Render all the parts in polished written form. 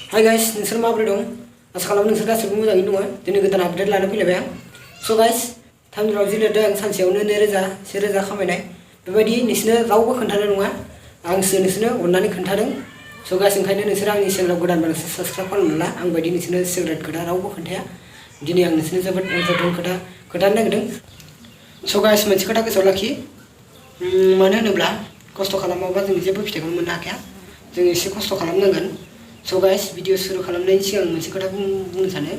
Hi guys, नोंसोर माबोरै दं? आसा खालामो नोंसोर गासिबो मोजाङैनो दङ। दिनै गोदान आपडेट लाना फैलायबाय आं। So guys, थामहिनबा जि लिरदों आं सानसेयावनो 1000 खामायनाय। बेबायदि नोंसोरनो रावबो खोन्थानाय नङा। आंसो नोंसोरनो अननानै खोन्थादों। So guys, ओंखायनो नोंसोर आंनि चेनेलाव गोदानबा नोंसोर साबस्क्राइब खालामनो ला। आं बायदि नोंसोरनो सिक्रेट खोथा रावबो खोन्थाया। दिनै आं नोंसोरनो जोबोद इम्पर्टेन्ट खोथानो नागिरदों। So guys, मोनसे खोथा गोसोआव लाखि। मानो होनोब्ला खस्थ' खालामाबा जों जेबो फिथाइखौनो मोननो हाखाया। जों एसे खस्थ' खालामनांगोन। So guys, भिडिअ शुरु खालामनायनि सिगां मोनसे खोथा बुंनो सानो।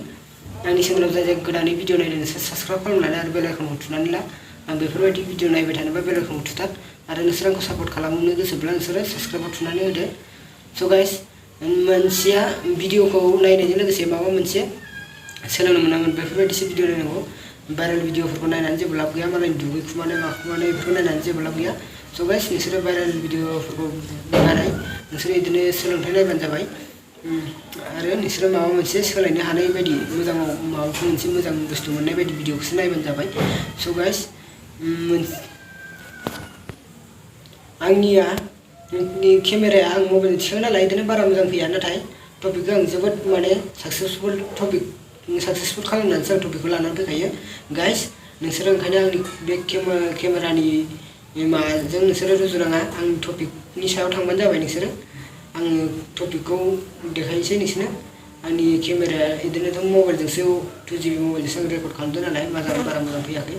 आंनि चेनेलाव जाय गोदानै भिडिअ नायनो नोंसोर साबस्क्राइब खालामनानै आरो बेल आइकनखौ थुनानै ला। आं बेफोरबायदि भिडिअ नायबाय थानोबा बेल आइकनखौ थुथार आरो नोंसोर आंखौ सापर्ट खालामनो गोसोब्ला नोंसोरो साबस्क्राइबआव थुनानै होदो। So guys, मोनसेया भिडिअखौ नायनायजों लोगोसे माबा मोनसे सोलोंनो मोननांगोन। बेफोरबायदिसो भिडिअ नायनांगौ। भाइरेल भिडिअफोरखौ नायनानै जेबो लाब गैया। मालायनि दुगैखुमानाय माखुमानाय बेफोरखौ नायनानै जेबो लाब गैया। So guys, नोंसोरो भाइरेल भिडिअफोरखौ नायनानै नोंसोरो बिदिनो सोलोंथाइ नायबानो जाबाय। आरो नोंसोरो माबा मोनसे सोलायनो हानाय बायदि मोजाङाव माबा मोनसे मोजां बुस्थु मोननाय बायदि भिडिअखौसो नायबानो जाबाय। So guys, आंनिया केमेराया आं मबाइलजों थिखाङो नालाय बिदिनो बारा मोजां फैया। नाथाय टपिकखौ आं जोबोद माने साक्सेसफुल खालामनानैसो आं टपिकखौ लानानै फैखायो। गाइस, नोंसोरो ओंखायनो आंनि बे केमेरानि माबाजों नोंसोरो रुजुनाङा। आंनि टपिकनि सायाव थांबानो जाबाय नोंसोरो। आङो टपिकखौ देखायनोसै नोंसोरनो। आंनि केमेराया बिदिनोथ' मबाइलजोंसो 2GB मबाइलजोंसो आं रेकर्ड खालामदों नालाय बारा मोजां फैयाखै।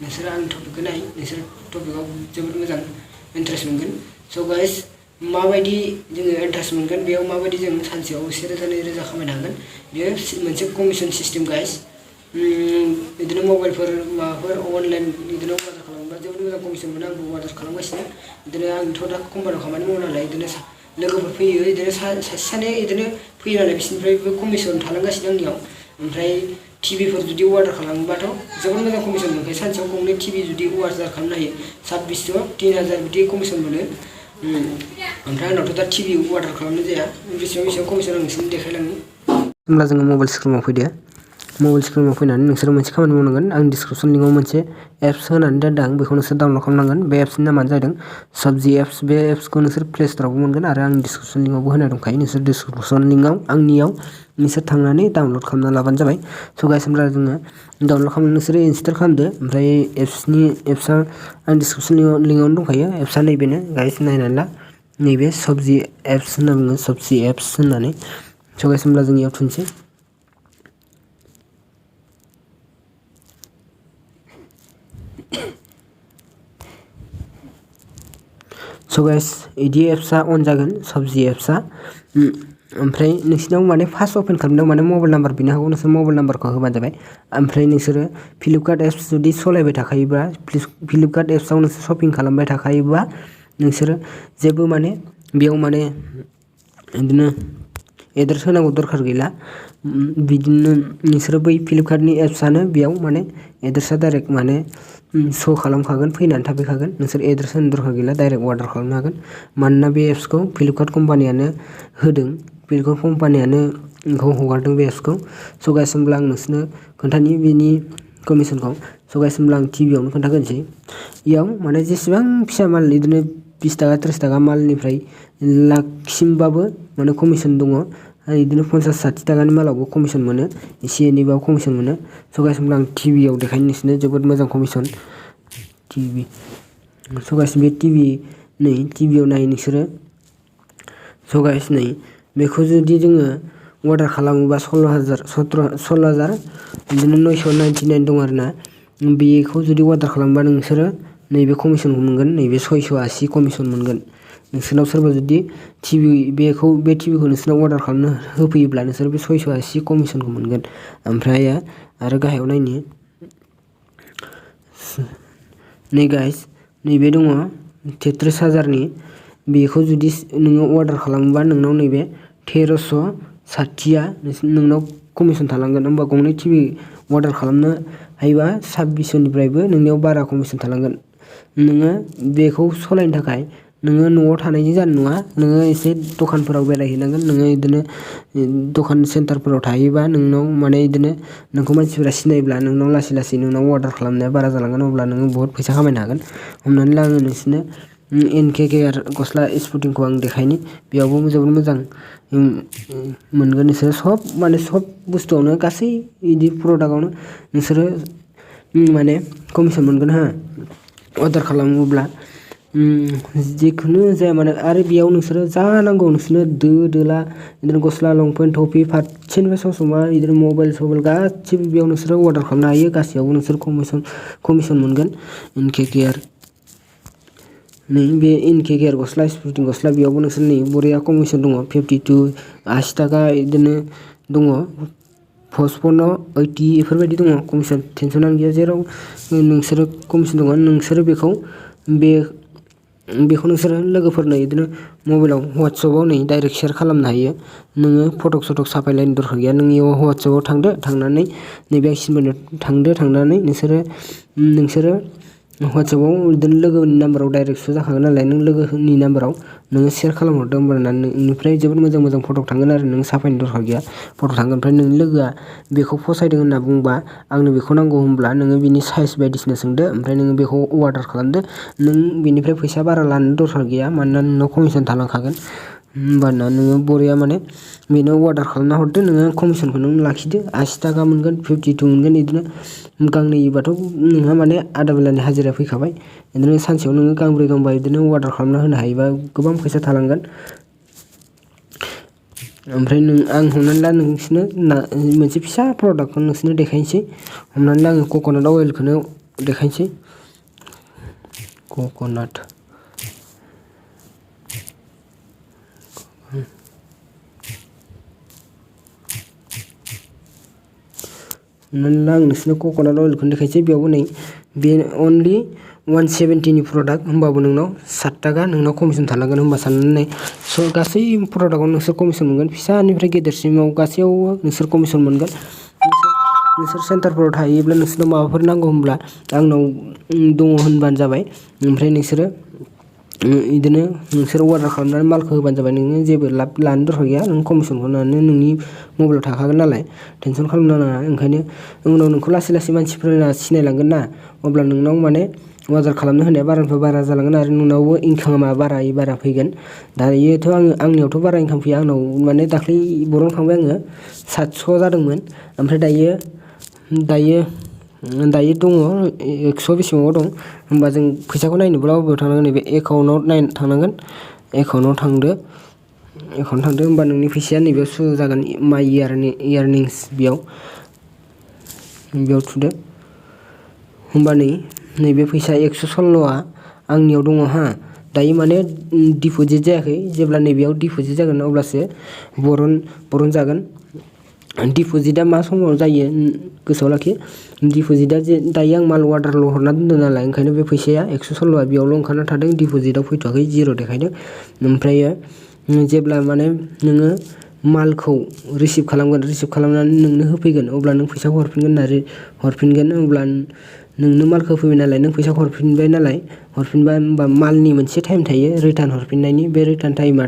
नोंसोरो आंनि टपिकखौ नाय। नोंसोर टपिकआव जोबोद मोजां इन्टारेस्ट मोनगोन। So guys, माबायदि जोङो इन्टारेस्ट मोनगोन बेयाव माबायदि जों सानसेयाव 1000 2000 खामायनो हागोन बेयो मोनसे कमिसन सिस्टेम गाइस। बिदिनो मबाइलफोर माबाफोर अनलाइन बिदिनो अर्डार खालामोबा जोबोद मोजां कमिसन मोनो। आंबो अर्डार खालामगासिनो। बिदिनो आंथ' दा कम्पानियाव खामानि मावो नालाय बिदिनो लोगोफोर फैयो बिदिनो सासे सानै बिदिनो फैयो नालाय बिसोरनिफ्रायबो कमिसन थालांगासिनो आंनियाव। ओमफ्राय टिभिफोर जुदि अर्डार खालामोबाथ' जोबोद मोजां कमिसन मोनखायो। सानसेयाव गंनै टिभि जुदि अर्डार खालामनो हायो 2600 3000 बिदि कमिसन मोनो। ओमफ्राय आंनावथ' दा टिभि अर्डार खालामनाय जाया। बेसेबां कमिसन आं नोंसोरनो देखायलाङो। होमब्ला जोङो मबाइल स्क्रिनाव फैदो। मबाइल स्क्रिनाव फैनानै नोंसोरो मोनसे खामानि मावनांगोन। आं डिसक्रिपसन लिंकआव मोनसे एप्स होनानै दोनदों। बेखौ नोंसोर डाउनलड खालामनांगोन। बे एप्सनि नामानो जादों सबजि एप्स। बे एप्सखौ नोंसोर प्ले स्ट'रावबो मोनगोन आरो आं डिसक्रिपसन लिंकआवबो होना दंखायो। नोंसोर डिसक्रिपसन लिंकआव आंनियाव नोंसोर थांनानै डाउनलड खालामना लाबानो जाबाय। स' गाइस, होमब्ला जोङो डाउनलड खालामनानै नोंसोरो इनस्टल खालामदो। ओमफ्राय एप्सआ आं डिसक्रिपसन लिंकआवनो दंखायो। एप्सआ नैबेनो गाइस, नायनानै ला। नैबे सबजि एप्स होनना बुङो। सबजि एप्स होननानै। स' गाइस, होमब्ला जों इयाव थुनोसै। स' गाइस, बिदि एप्सआ अन जागोन। सबजि एप्सआ। ओमफ्राय नोंसिनाव माने फार्स्ट अपेन खालामनायाव माने मबाइल नाम्बार बिनो हागौ। नोंसोर मबाइल नाम्बारखौ होबानो जाबाय। ओमफ्राय नोंसोरो फ्लिपकार्ट एप्स जुदि सालायबाय थाखायोबा फ्लिपकार्ट एप्सआव नोंसोर शपिं खालामबाय थाखायोबा नोंसोरो जेबो माने बेयाव माने बिदिनो एड्रेस होनांगौ दरखार गैला। बिदिनो नोंसोरो बै फ्लिपकार्टनि एप्सआनो बेयाव माने एड्रेसा डाइरेक्ट माने श' खालामखागोन, फैनानै थाफैखागोन। नोंसोर एड्रेस होनो दरखार गैला, डाइरेक्ट अर्डार खालामनो हागोन। मानोना बे एप्सखौ फ्लिपकार्ट कम्पानियानो होदों। फ्लिपकार्ट कम्पानियानो हगारदों बे एप्सखौ। स' गाइस, होमब्ला आं नोंसोरनो खोन्थानि बेनि कमिसनखौ। स' गाइस, होमब्ला आं टिभियावनो खोन्थाग्रोनोसै। इयाव माने जेसेबां फिसा माल बिदिनो 20 थाखा 30 थाखा मालनिफ्राय लाखसिमबाबो माने कमिसन दङ। आरो बिदिनो 50-60 थाखानि मालावबो कमिसन मोनो। एसे एनैबाबो कमिसन मोनो। स' गाइस, होमब्ला आं टिभियाव देखायनो नोंसोरनो जोबोद मोजां कमिसन। टिभि। स' गाइस, बे टिभियाव नाय नोंसोरो। स' गाइस, नै बेखौ जुदि जोङो अर्डार खालामोबा 16,000 बिदिनो 999 दं आरोना। बेखौ जुदि अर्डार खालामोबा नोंसोरो नैबे कमिसनखौ मोनगोन। नैबे 680 कमिसन मोनगोन। नोंसोरनाव सोरबा जुदि बे टिभिखौ नोंसोरनाव अर्डार खालामनो होफैयोब्ला नोंसोर बे 680 कमिसनखौ मोनगोन। ओमफ्राय आरो गाहायाव नायनि। नै गाइस, नैबे दङ 33,000नि। बेखौ जुदि नोङो अर्डार खालामोबा नोंनाव नैबे 1360आ नोंनाव कमिसन थालांगोन। होमबा गंनै टिभि अर्डार खालामनो हायोबा 2600निफ्रायबो नोंनियाव बारा कमिसन थालांगोन। नोङो बेखौ सालायनो थाखाय नोङो न'आव थानायजों जानाय नङा। नोङो एसे दखानफोराव बेरायहैनांगोन। नोङो बिदिनो दखान सेन्टारफोराव थायोबा नोंनाव माने बिदिनो नोंखौ मानसिफोरा सिनायोब्ला नोंनाव लासै लासै नोंनाव अर्डार खालामनाया बारा जालांगोन। अब्ला नोङो बहुत फैसा खामायनो हागोन। हमनानै ला आङो नोंसोरनो NKKR गस्ला स्पर्टिंखौ आं देखायनि बेयावबो जोबोद मोजां मोनगोन नोंसोर सब माने सब बुस्थुआवनो गासै इदि प्रडाक्टआवनो नोंसोरो माने कमिसन मोनगोन हा अर्डार खालामोब्ला जिखुनु जाया माने आरो बेयाव नोंसोरो जा नांगौ नोंसोरनो दो दोला बिदिनो गस्ला लंपेन्ट टफि फारसेनिफ्राय ससमा बिदिनो मबाइल सबेल गासिबो बेयाव नोंसोरो अर्डार खालामनो हायो गासैयावबो नोंसोर कमिसन मोनगोन NKKR बे NKKR गस्ला स्पर्टिं गस्ला बेयावबो नोंसोर नै बरिया कमिसन दङ 52 80 थाखा बिदिनो दङ 55 80 बेफोरबायदि दङ कमिसन टेनसनानो गैया जेराव नोंसोरो कमिसन दङ नोंसोरो बेखौ नोंसोरो लोगोफोरनो बिदिनो मबाइलाव WhatsAppआव नै डाइरेक्ट शेयार खालामनो हायो नोङो फटक सटक साफायलायनो दरखार गैया नों इयाव WhatsAppआव थांनानै नैबे सिमबोनो थांनानै नोंसोरो WhatsAppआव बिदिनो लोगोनि नाम्बाराव डाइरेक्ट स' जाखागोन नालाय नों लोगोनि नाम्बाराव नोङो शेयार खालामहरदो होमबाना नोंनिफ्राय जोबोद मोजां फटक थांगोन आरो नों साफायनो दरखार गैया फटक थांगोन ओमफ्राय नोंनि लोगोआ बेखौ फसायदों होनना बुंबा आंनो बेखौ नांगौ होनब्ला नोङो बिनि साइज बायदिसिना सोंदो ओमफ्राय नोङो बेखौ अर्डार खालामदो नों बेनिफ्राय फैसा बारा लानो दरखार गैया मानोना नोंनाव कमिसन थालांखागोन होमबाना नोङो बरिया माने बेनो अर्डार खालामना हरदो नोङो कमिसनखौ नों लाखिदो 80 थाखा मोनगोन 52 मोनगोन बिदिनो गांनैबाथ' नोंहा माने आधा बेलानि हाजिरा फैखाबाय बिदिनो सानसेयाव नोङो गांब्रै गांबा बिदिनो अर्डार खालामना होनो हायोबा गोबां फैसा थालांगोन ओमफ्राय आं हमनानै ला नोंसोरनो मोनसे फिसा प्रडाक्टखौ नोंसोरनो देखायनोसै हमनानै ला आङो कक'नाट अइलखौनो देखायनोसै कक'नाट हमनानै ला आं नोंसोरनो कक'नाट अइलखौनो देखायनोसै बेयावबो नै बे अनलि 170 नि प्रडाक्ट होमबाबो नोंनाव 7 थाखा नोंनाव कमिसन थालांगोन होमबा साननानै स' गासै प्रडाक्टआव नोंसोर कमिसन मोनगोन फिसानिफ्राय गेदेरसिमाव गासैयावबो नोंसोर कमिसन मोनगोन नोंसोर सेन्टारफोराव थायोब्ला नोंसोरनाव माबाफोर नांगौ होनब्ला आंनाव दङ होनबानो जाबाय ओमफ्राय नोंसोरो बिदिनो नोंसोर अर्डार खालामनानै मालखौ होबानो जाबाय नोङो जेबो लाब लानो दरखार गैया नों कमिसनखौ नोंनि मबाइलाव थाखागोन नालाय टेनसन खालामनो नाङा ओंखायनो उनाव नोंखौ लासै मानसिफोरा सिनायलांगोन ना अब्ला नोंनाव माने अर्डार खालामनो होनाया बारानिफ्राय बारा जालांगोन आरो नोंनावबो इनकामा बारा फैगोन दायोथ' आंनियावथ' बारा इनकाम फैया आंनाव माने दाख्लै बरनखांबाय आङो 700 जादोंमोन ओमफ्राय दायो दङ 100 बेसेबाङाव दं होमबा जों फैसाखौ नायनोब्ला बबेयाव थांनांगोन नैबे एकाउन्टआव नायनो थांनांगोन एकाउन्टआव थांदो होमबा नोंनि फैसाया नैबेयाव श' जागोन माइ इयारनिंस बेयाव थुदो होमबा नैबे फैसा 116आ आंनियाव दङ हा दायो माने डिप'जिट जायाखै जेब्ला नैबेयाव डिप'जिट जागोन अब्लासो बरन जागोन डिप'जिटआ मा समाव जायो गोसोआव लाखि डिप'जिटआ दायो आं माल अर्डारल' हरना दोनदों नालाय ओंखायनो बे फैसाया 116आ बेयावल' ओंखारना थादों डिप'जिटआव फैथ'वाखै जिर' देखायदों ओमफ्रायो जेब्ला माने नोङो मालखौ रिसिभ खालामनानै नोंनो होफैगोन अब्ला नों फैसाखौ हरफिनगोन अब्ला नोंनो मालखौ होफैबाय नालाय नों फैसाखौ हरफिनबा होमबा मालनि मोनसे टाइम थायो रिटार्न हरफिननायनि बे रिटार्न टाइमा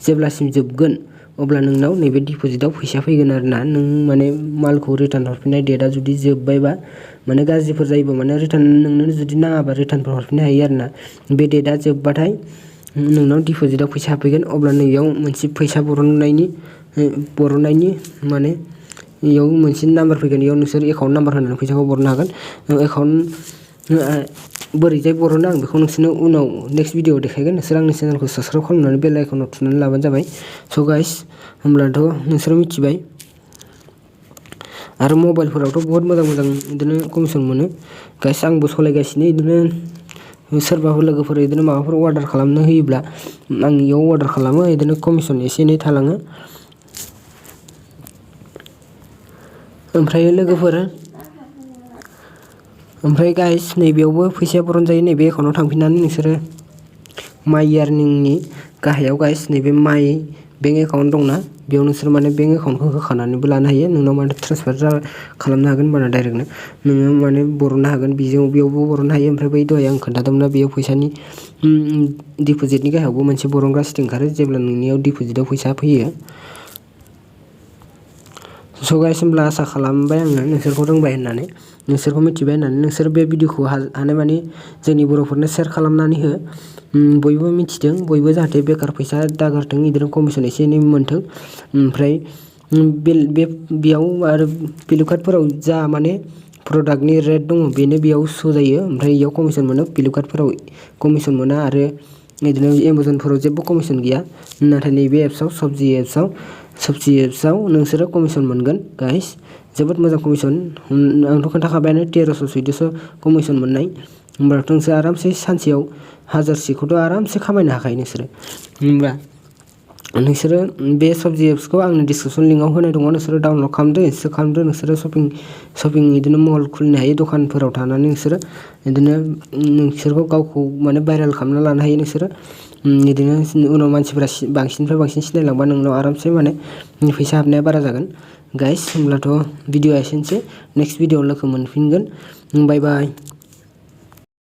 जेब्लासिम जोबगोन अब्ला नोंनाव नैबे डिप'जिटआव फैसा फैगोन आरोना नों माने मालखौ रिटार्न हरफिननाय डेटआ जुदि जोब्बायबा माने गाज्रिफोर जायोबा माने रिटार्न नोंनो जुदि नाङाबा रिटार्नफोर हरफिननो हायो आरोना बे डेटआ जोब्बाथाय नोंनाव डिप'जिटआव फैसा हाबफैगोन अब्ला नैयाव मोनसे फैसा बरननायनि माने इयाव मोनसे नाम्बार फैगोन इयाव नोंसोर एकाउन्ट नाम्बार होनानै फैसाखौ बरनो हागोन एकाउन्ट बोरैजाय बरनो आं बेखौ नोंसोरनो उनाव नेक्स्ट भिडिअआव देखायगोन नोंसोर आंनि चेनेलखौ साबस्क्राइब खालामनानै बेल आइकनाव थुनानै लाबानो जाबाय स' गाइस होमब्लाथ' नोंसोर मिथिबाय आरो मबाइलफोरावथ' बहुत मोजां बिदिनो कमिसन मोनो गाइस आंबो सलायगासिनो बिदिनो सोरबाफोर लोगोफोर बिदिनो माबाफोर अर्डार खालामनो होयोब्ला आं इयाव अर्डार खालामो बिदिनो कमिसन एसे एनै थालाङो ओमफ्राय गाइस नैबेयावबो फैसाया बरन जायो नैबे एकाउन्टाव थांफिननानै नोंसोरो माइ इयारनिंनि गाहायाव गाइस नैबे माइ बेंक एकाउन्ट दंना बेयाव नोंसोर माने बेंक एकाउन्टखौ होखानानैबो लानो हायो नोंनाव माने ट्रेन्सफार खालामनो हागोन होनबाना डाइरेक्टनो नोङो माने बरननो हागोन बेयावबो बरननो हायो ओमफ्राय बै दहाय आं खोन्थादोंमोनना बेयाव फैसानि डिप'जिटनि गाहायावबो मोनसे बरनग्रा सिटिं ओंखारो जेब्ला नोंनियाव डिप'जिटआव फैसा फैयो स' गाइस होमब्ला आसा खालामबाय आङो नोंसोरखौ रोंबाय होननानै, नोंसोरखौ मिथिबाय होननानै। नोंसोर बे भिडिअखौ हानायमानि जोंनि बर'फोरनो शेयार खालामनानै हो। बयबो मिथिथों, बयबो जाहाथे बेकार फैसा दागारथों, इदिनो कमिसन एसे एनै मोनथों। ओमफ्राय बेयाव आरो भेलु कार्डफोराव जा माने प्रडाक्टनि रेट दङ बेनो बेयाव श' जायो। ओमफ्राय इयाव कमिसन मोनो, भेलु कार्डफोराव कमिसन मोना आरो बिदिनो एमाजनफोराव जेबो कमिसन गैया। नाथाय नैबे एप्सआव सबजि एप्सआव नोंसोरो कमिसन मोनगोन गाइस, जोबोद मोजां कमिसन। आंथ' खोन्थाखाबायानो 1300 1400 कमिसन मोननाय। होमब्लाथ' नोंसोर आरामसे सानसेयाव 1000 आरामसे खामायनो हाखायो नोंसोरो। होमबा नोंसोरो बे सबजि एप्सखौ आंनि डिसक्रिपसन लिंकआव होनाय दङ, नोंसोरो डाउनलड खालामदो, नोंसोरो शपिं बिदिनो मल खुलिनो हायो। दखानफोराव थानानै नोंसोरो बिदिनो नोंसोरखौ गावखौ माने भाइरेल खालामना लानो हायो नोंसोरो। बिदिनो उनाव मानसिफोरा बांसिननिफ्राय बांसिन सिनायलांबा नोंनाव आरामसे माने फैसा हाबनाया बारा जागोन गाइस। होमब्लाथ' भिडिअ'आ एसेनोसै, नेक्स्ट भिडिअ'आव लोगो मोनफिनगोन। बाय बाय।